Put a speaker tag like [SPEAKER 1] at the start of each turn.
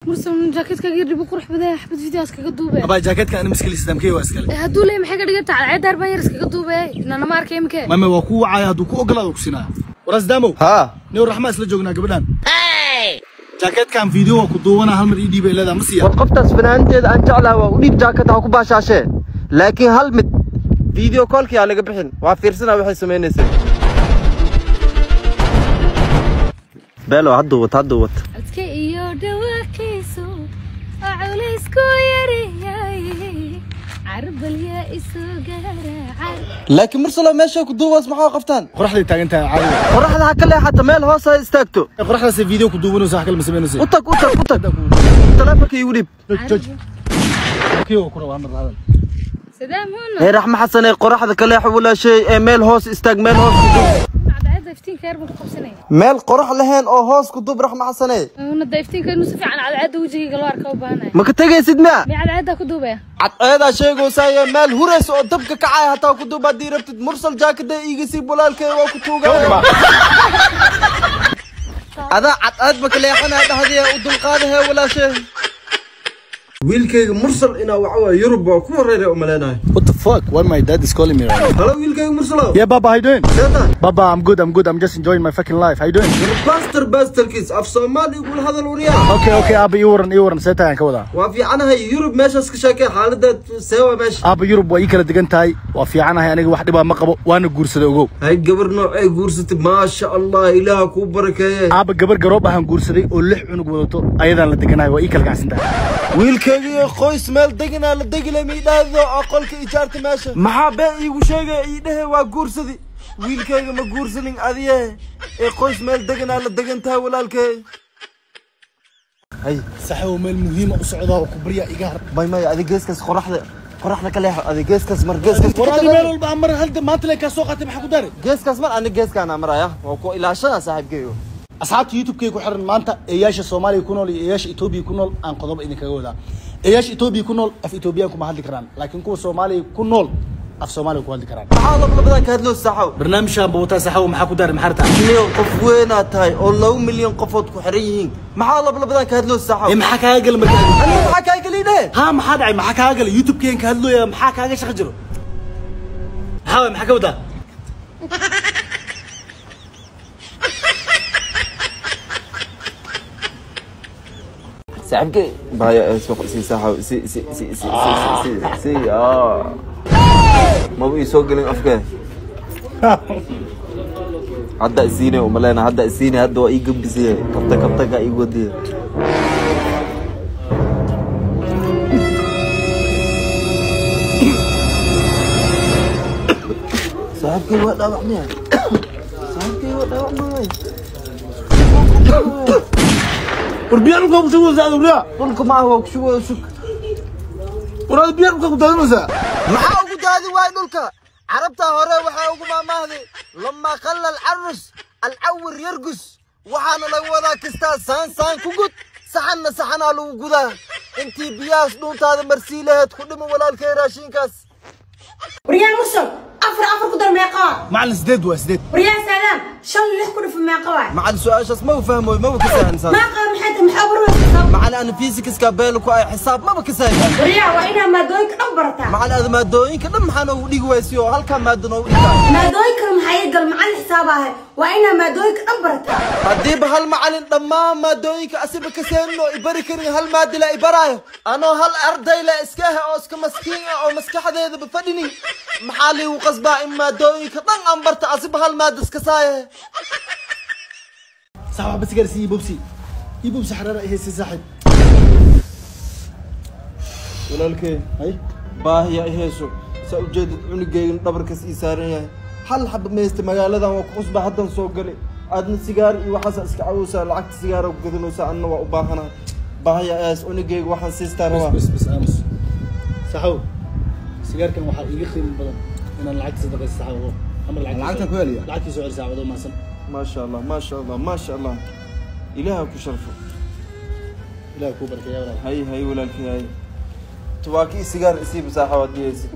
[SPEAKER 1] Mursal jaakeedkaaga yar dhibu qurux badan yahay, xabad video iskaga duubay.
[SPEAKER 2] Abaa jaakeedka ani maskali sidaamkey waa iskale.
[SPEAKER 1] Hadduu leeyahay maxay ka dhigan tahay? Cadceed daar baan yar iskaga duubay. Nana ma arkay imike.
[SPEAKER 2] Mame waa kuu wacaya hadduu ku ogolaado ku siinaya. Warasdaamow.
[SPEAKER 3] Haa.
[SPEAKER 2] Niyow Raxmaa isla joognaa gabadhan. Jaakeedkan video waa ku duubanaa hal mar ii dhiibay leedahay ma siiya.
[SPEAKER 3] War qoftaas fanaanteeda aan jeclahay waa u dhiib jaakad ha ku baashaashee. Laakiin hal mid video callkii aa laga bixin. Waa fiirsanaa waxay samaynaysaa. Beelo hadduu wata hadduu wata.
[SPEAKER 1] Codka iyo dhawaaqiisu waa culaysku yaryahay. Carbal yaa isu garaaca.
[SPEAKER 3] Laakiin Mursalo meesha ku duubaas maxaa qabtaan?
[SPEAKER 2] Qoraxday taagan tahay caadi.
[SPEAKER 3] Qoraxda ha ka leexato meel hoos ha istaagto.
[SPEAKER 2] Qoraxdaas video ku duubanayso wax kale ma samaynayso.
[SPEAKER 3] U tag u tag u tag. Taleefanka iigu dhiib.
[SPEAKER 2] Jooj. Kii ku rabaa mar hadal.
[SPEAKER 1] Sadaam huno.
[SPEAKER 3] Ee Raxma Xasan ee qoraxda ka leexo walaashay ee meel hoos istaag meel hoos ku duub.
[SPEAKER 1] Cadceedda iftiinka yar baan ku qabsanaya.
[SPEAKER 3] Meel qorax lahayn oo hoos ku duub Raxma Xasan ee.
[SPEAKER 1] Una da iftiinka inuu si fiican cadceedda wejigayga loo arka u baahanahay.
[SPEAKER 3] Ma ka tagaysid miya?
[SPEAKER 1] Miya cadceedda ku duubaya?
[SPEAKER 3] Cadceedaa sheegaysaa meel huraysa oo dabka kacaya hataa ku duub haddii rabtid. Mursal jaakada iiga sii walaalkay waa ku tuugaya. Adaa cadceed ma ka leexanaya dhexdiya u dulqaadahee walaashay. Wiilkayga Mursal inaa waxa waaye Yurub waa ku wareeray u maleynayo.
[SPEAKER 2] What the fuck? Why my dad is calling me right now?
[SPEAKER 3] Hello wiilkayga Mursalow.
[SPEAKER 2] Yeah baba, how you doing?
[SPEAKER 3] Seeta.
[SPEAKER 2] Baba, I'm good, I'm good. I'm just enjoying my fucking life. How you doing?
[SPEAKER 3] Pastor Pastorkiis af Soomaali igula hadal wariyaa.
[SPEAKER 2] Okay, okay, Aba ii waran, ii waran. Seeta ayaan ka wadaa.
[SPEAKER 3] Waa fiicanahay Yurub meeshaas ka sheekay xaaladda seewa meesha.
[SPEAKER 2] Aba Yurub waa ii kala degan tahay. Waa fiicanahay aniga wax dhibaa ma qabo. Waana guursaday ogow.
[SPEAKER 3] Hay gabar noocay guursatay maasha Allah Ilaaha kuu barakeeye.
[SPEAKER 2] Aba gabar garoob ahaan guursaday oo 6 cunug wadato ayadaan la deganahay waa ii kala kacsan tahay.
[SPEAKER 3] Wiilkayga qoys meel deganaa la degilay miidhaado aqolka ijaarta meesha. Maxaa been iigu sheegay ii dhehe waa guursadi. Wiilkayga ma guursanin adiye ee qoys meel deganaa la degan tahay walaalkay. Hay
[SPEAKER 2] saxow meel muhiim u socdaa oo ku barya iga har.
[SPEAKER 3] May may adiga geeskaas qoraxda ka leexo adiga geeskaas mar geeskaas.
[SPEAKER 2] War adiga meel walba mar hal maanta le ka soo qaatay maxaa ku daray?
[SPEAKER 3] Geeskaas mar aniga geeskaan maraya waa ku ilaashana saaxiibkayga.
[SPEAKER 2] Asxaabta YouTube-kayga ku xiran maanta eeyaasha Soomaaliya ku nool iyo eeyaasha Itoobiya ku nool aan qodob idinkaga wadaa. Eeyaasha Itoobiya ku nool af Itoobiyaan kuma hadli karaan, laakiin kuwa Soomaaliya ku nool af Soomaaliya ku hadli karaan.
[SPEAKER 3] Maxaa lablabadan ka hadlo saxow?
[SPEAKER 2] Barnaamijkan buu wataa saxow maxaa ku daray maxaa tahay?
[SPEAKER 3] Niyo qof weyn aad tahay oo 2 milyan qofood ku xiran yihiin. Maxaa lablabadan ka hadlo saxow?
[SPEAKER 2] Ee maxaa kaaga gal markaa?
[SPEAKER 3] Aniga maxaa kaaga galay?
[SPEAKER 2] Ha maxaa dhacay? Maxaa kaaga galay? YouTube-keen ka hadlooya maxaa kaaga shaqo jiro? Maxaa maxaa ka wadaa?
[SPEAKER 3] Saaxiibkay baaya soo si saxow si si si si si si ma uu soo galin afka. Hadda isiinay u maleena hadda isiinay hadda waa ii gambisay kabta kabta ka ii wadiye. Saaxiibkay waa dhaawacmaya. Saaxiibkay waa dhaawacmaya.
[SPEAKER 2] War biyaha dhulka ku shubeysaa adigu?
[SPEAKER 3] Dhulka ma aha waa ku shubaya shug.
[SPEAKER 2] War adiga biyaha dhulka ku daadinaysaa?
[SPEAKER 3] Maxaa ugu daadin waay dhulka? Carabta hore waxaa ugu maamaahday lama qalla alcarus alcawir yargus. Waxaana lagu wadaa kistaa saan saan ku gud saxanna saxanaa lagu gudaa. Intii biyahaas dhuuntaada marsii lahayd ku dhimo walaalkay raashinkaas.
[SPEAKER 4] Waryaa Mursal afar afar ku dar meeqa?
[SPEAKER 2] Macallin 8 waa 8.
[SPEAKER 4] Waryaa Saadaam 5 6 ku dhif meeqa waa?
[SPEAKER 3] Macallin su'aashaas ma fahmo ma ka sahansan.
[SPEAKER 4] Meeqa maxay tahay maxaa barwaysaa?
[SPEAKER 3] Macallin ana physics ka beel ku ay xisaab ma ka sahansan.
[SPEAKER 4] Waryaa waa inaa maadooyinka dhan barataa.
[SPEAKER 3] Macallin aad maadooyinka dhan maxaa noogu dhigi waysiyo halka maado noogu dhigtaa.
[SPEAKER 4] Maadooyinka maxay gal macallin xisaab ah waa inaa maadooyinka dhan barataa.
[SPEAKER 3] Haddii ba hal macallin dhammaan maadooyinka asiba ka sahanno ibari karin hal maado la ibaraayo anoo hal arday la iska ah oo iska maskiin ah oo maskaxdeeda ba fadhinin maxaa liigu qasbaa in maadooyinka dhan aan barta asiba hal maado iska saaye.
[SPEAKER 2] Saxib bas gaarsiiyo bobsi. Ii bobsi xaraara ay haysa saaxib.
[SPEAKER 3] Walaalkay
[SPEAKER 2] hay
[SPEAKER 3] baahiya ay hayso saa u jeedid cunugeygan dhabarkaas ii saaran yahay. Hal xab meesta magaaladan waa ku qasba haddan soo galay. Aadna sigaar iyo waxaas iska cawaysaa lacagta sigaar ku gadanaysaa anna waa u baahanahay. Baahiya ay hayso cunugeyga waxaan siistaa rabaa.
[SPEAKER 2] Bas bas aamus. Saxow sigaarkan waxaa iiga qiimo badan inaan lacagta sadaqaysto saxow. Amar
[SPEAKER 3] lacagta ku heliya.
[SPEAKER 2] Lacagtii soo celisaa wado maasan.
[SPEAKER 3] ما شاء الله ما شاء الله ما شاء الله. إلهك شرفه.
[SPEAKER 2] إلهك وبركة يا ولد.
[SPEAKER 3] هاي هاي ولالك هاي. تواكي سيجار اسيب ساحة وديسي.